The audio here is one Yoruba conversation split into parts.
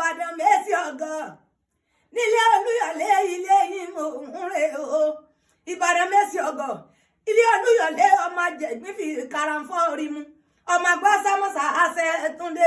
Ìbàdàn Mẹ́sì Ọ̀gọ́ nílé Olúyọ̀lé, ilé yín mò ń rè o. Ìbàdàn Mẹ́sì Ọ̀gọ́, ilé Olúyọ̀lé, ọmọ àjẹgbín fi karanfọ́ rí mu, ọmọ àgbà sámọ́sà àṣẹ túndé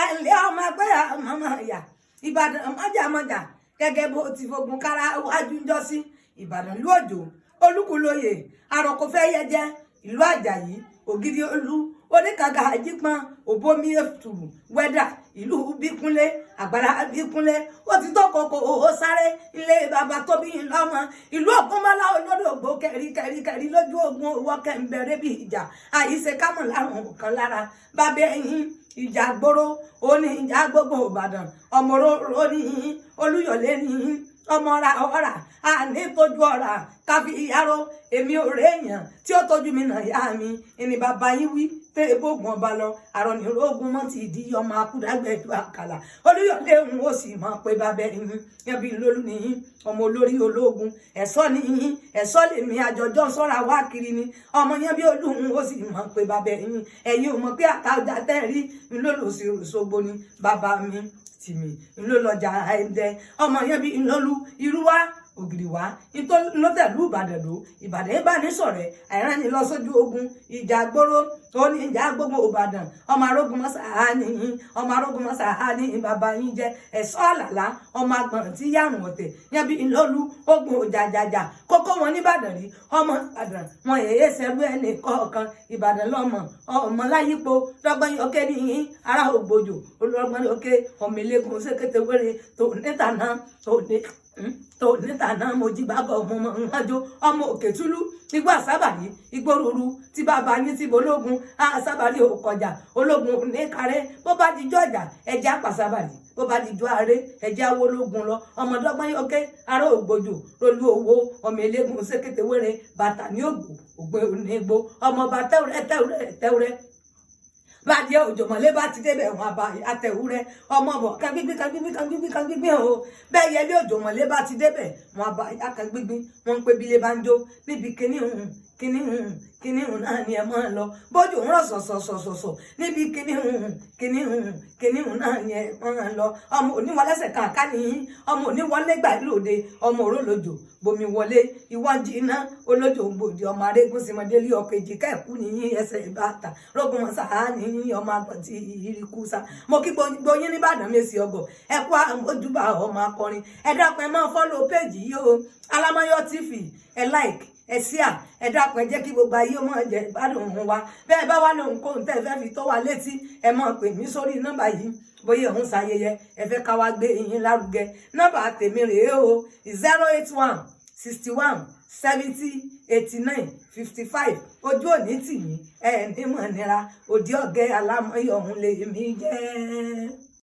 ẹ̀ǹlẹ́, ọmọ àgbẹ̀ àmọ́mọ́ ìyá Ìbàdàn mọ́jàmọ́jà gẹ́gẹ́ bó ti fogun kára wájú ń jọ sí Ìbàdàn lú òjò olúkúlóyè àròkọfẹ́ yẹjẹ ìlú Àjàyí ògidì olú oníkàgà àjípọn òbomi ètùrù wẹ́dà ìlú Bíkúnlé àgbàrá Bíkúnlé ó ti tó kòkò ó sáré ilé bàbá tó bí lọ́mọ ìlú Ògúnmọ́lá olódògbò kẹrí kẹrí kẹrí lójú ogun owó kẹ̀ǹbẹ̀rẹ̀ bí ìjà àyíṣe kámọ̀ láwọn kan lára bàbá ẹ̀yìn ìjà gbóró ó ní ìjà gbogbo Ìbàdàn ọmọ oró ní Olúyọ̀lé ní ọmọ ọ̀rà ọ̀rà àní tójú ọ̀rà káfí ìyáró èmi ò rè èèyàn tí ó tójú mi náà yá mi ìní bàbá yín wí tẹ ebógun ọba lọ àrọ̀nìrógún mọ́ ti di ọmọ akúdágbẹ̀dù àkàlà Olúyọ̀lé òun ó sì mọ̀ pé bàbá ẹ̀yìn ẹbí lólú nìyí ọmọ olórí ológun ẹ̀sọ́ nìyí ẹ̀sọ́ lèmi àjọjọ́ ń sọ́ra wá kiri ni ọmọ yẹn bí olúhun ó sì mọ̀ pé bàbá ẹ̀yìn ẹ̀yin ò mọ̀ pé àtàjà tẹ́ rí ńlọ́lọ́sí Òṣogbo ni bàbá mi tìmí ńlọlọjà ẹ̀ǹdẹ ọmọ yẹn bí ńlọlú irú wá ògìrì wá ńlọtẹ̀lú Ìbàdàn ló Ìbàdàn yìí bá ní sọ̀rẹ́ àìrán ni lọ sójú ogun ìjà gbóró ó ní ìjà gbogbo Ìbàdàn ọmọ arógun mọ́sá níyìn ọmọ arógun mọ́sá ní bàbá yín jẹ́ ẹ̀sọ́ àlàlá ọmọ agbọ̀n tí yàrùn ọ̀tẹ̀ yẹn bí ńlọlú ogun òjàjàjà kókó wọn nìbàdàn rí ọmọ Ìbàdàn wọn èyí ṣẹlú ẹnì kọ̀ọ̀kan Ìbàdàn lọ́mọ ọmọ láyípo lọ́gbọ́n yọkẹ́ níyìn ará ògbójò olùrọ̀gbọ́n yọkẹ́ ọmọ eléegun ṣèkété wéré tó níta náà tó ní tó níta náà mo jí gbàgbọ́ ọmọ ọmọ ńlájọ ọmọ òkè túlú igbó àsábàrí igbó ruru tí bàbá yín ti bológun àsábàrí ò kọjá ológun ní kárẹ́ bó bá di jọjà ẹjẹ àpàsábàrí bó bá di jọ àárẹ ẹjẹ awológun lọ ọmọdọ́gbọ́n yọkẹ́ ará ògbójò lolú owó ọmọ eléegun ṣèkété wéré bàtà ní ògbò ògbé onígbó ọmọọba tẹwúrẹ tẹwúrẹ tẹwúrẹ bàjẹ́ òjòmọ̀lé bá ti débẹ̀ wọn àbá àtẹ̀wúrẹ́ ọmọ bọ̀ kan gbígbín kan gbígbín kan gbígbín kan gbígbín o. Bẹ́ẹ̀ yẹlé òjòmọ̀lé bá ti débẹ̀ wọn àbá kan gbígbín wọn ń pè bílé bá ń jó níbi kíní hùn kíní hùn kíní hùn náà ni ẹ máa lọ bójú ń rọ̀ sọ̀sọ̀sọ̀sọ̀ níbi kíní hùn kíní hùn kíní hùn náà ni ẹ máa lọ. Ọmọ oníwọlẹ́sẹ̀ kàkà nìyí ọmọ oníwọlé gbà lóde ọmọ òrólojò bomi wọlé ìwájú iná olójó gbòdì ọmọ arégún símọdélé ọkọ èjìká ẹkú nìyí ẹsẹ̀ ìbáta rógun mọ́sá nìyí ọmọ àgbọ̀n tí ìrìkú sá. Mo kí gbogbo yín nìbàdàn Mẹ́sì Ọgọ̀ ẹ kú àmójúbà ọmọ akọrin. Ẹ dákun, ẹ máa follow page yìí o, Alámọ́yọ́ TV. Ẹ like, ẹ share, ẹ dákun, ẹ jẹ́ kí gbogbo ayé máa jẹ ìgbádùn òun wa. Bẹ́ẹ̀ bá wà lóhun kóhun tẹ́ ẹ fẹ́ fi tó wa létí, ẹ máa pè mí sórí nọ́mbà yìí. Bóyá òun ṣayẹyẹ, ẹ fẹ́ ká wá gbé yín lárugẹ, nọ́mbà tèmi rèé o: 081 61 70 89 55. Ojú òní tì yín, ẹ ní mọ̀ nira òdì ọ̀gẹ́ Alámọ̀yọ̀ ọ̀hún lèmi jẹ́.